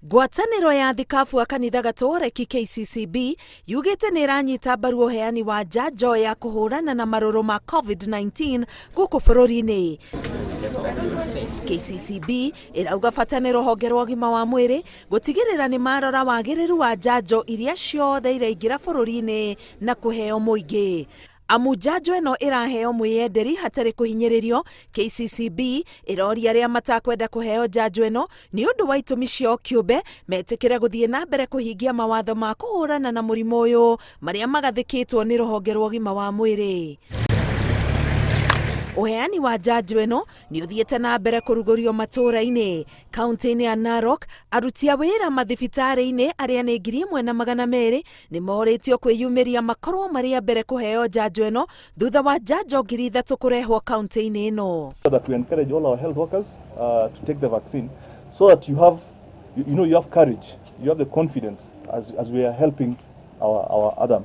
Ngwatanĩro ya thikabu a kanitha gatũũreki KCCB yugĩte nĩ ĩranyita mbaru ũheani wa njanjo ya kũhũrana na marũrũ ma COVID-19 gũkũ bũrũri-inĩ. KCCB ĩrauga bata nĩ rũhonge rwa ũgima wa mwĩrĩ gũtigĩrĩra nĩ marora wagĩrĩru wa njanjo iria ciothe iraingĩra bũrũri-inĩ na kũheo mũingĩ. Amu njanjo ĩno ĩraheo mwĩyenderi hatarĩ kũhinyĩrĩrio, KCCB ĩroria arĩa matakwenda kũheo njanjo ĩno nĩ ũndũ wa itũmi ciao kĩũmbe metĩkĩre gũthiĩ na mbere kũhingia mawatho ma kũhũrana na mũrimũ ũyũ marĩa magathĩkĩtwo nĩ rũhonge rwa ũgima wa mwĩrĩ. Ũheani wa njanjo ĩno nĩ ũthiĩte na mbere kũrugũrio matũũra-inĩ. Kauntĩ-inĩ ya Narok, aruti a wĩra mathibitarĩ-inĩ arĩa nĩ 1,200 nĩ morĩtio kwĩyumĩria makorwo marĩ a mbere kũheo njanjo ĩno thutha wa njanjo 3,000 kũrehwo kauntĩ-inĩ ĩno. So that we encourage all our health workers to take the vaccine so that you have, you know, you have courage, you have the confidence as we are helping our other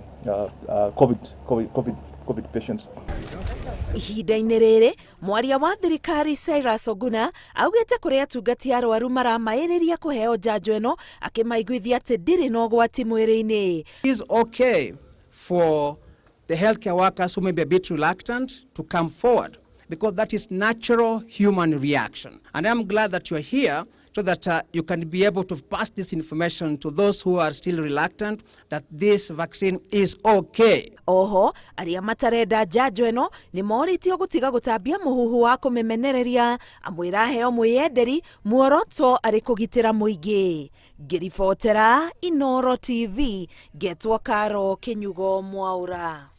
COVID patients. Ihinda-inĩ rĩrĩ, mwaria wa thirikari Cyrus Oguna augĩte kũrĩ atungati arwaru maramaĩrĩria kũheo njanjo ĩno akĩmaiguithia atĩ ndĩrĩ na ũgwati mwĩrĩ-inĩ. It is okay for the healthcare workers who may be a bit reluctant to come forward because that is natural human reaction. And I'm glad that you're here so that you can be able to pass this information to those who are still reluctant that this vaccine is okay. Oho, arĩa matarenda njanjo ĩno nĩ morĩtio gũtiga gũtambia mũhuhu wa kũmĩmenereria amwĩra heo mwĩyenderi muoroto arĩ kũgitĩra mũingĩ. Ngĩribotera Inooro TV, ngetwo Karo Kĩnyugo Mwaũra.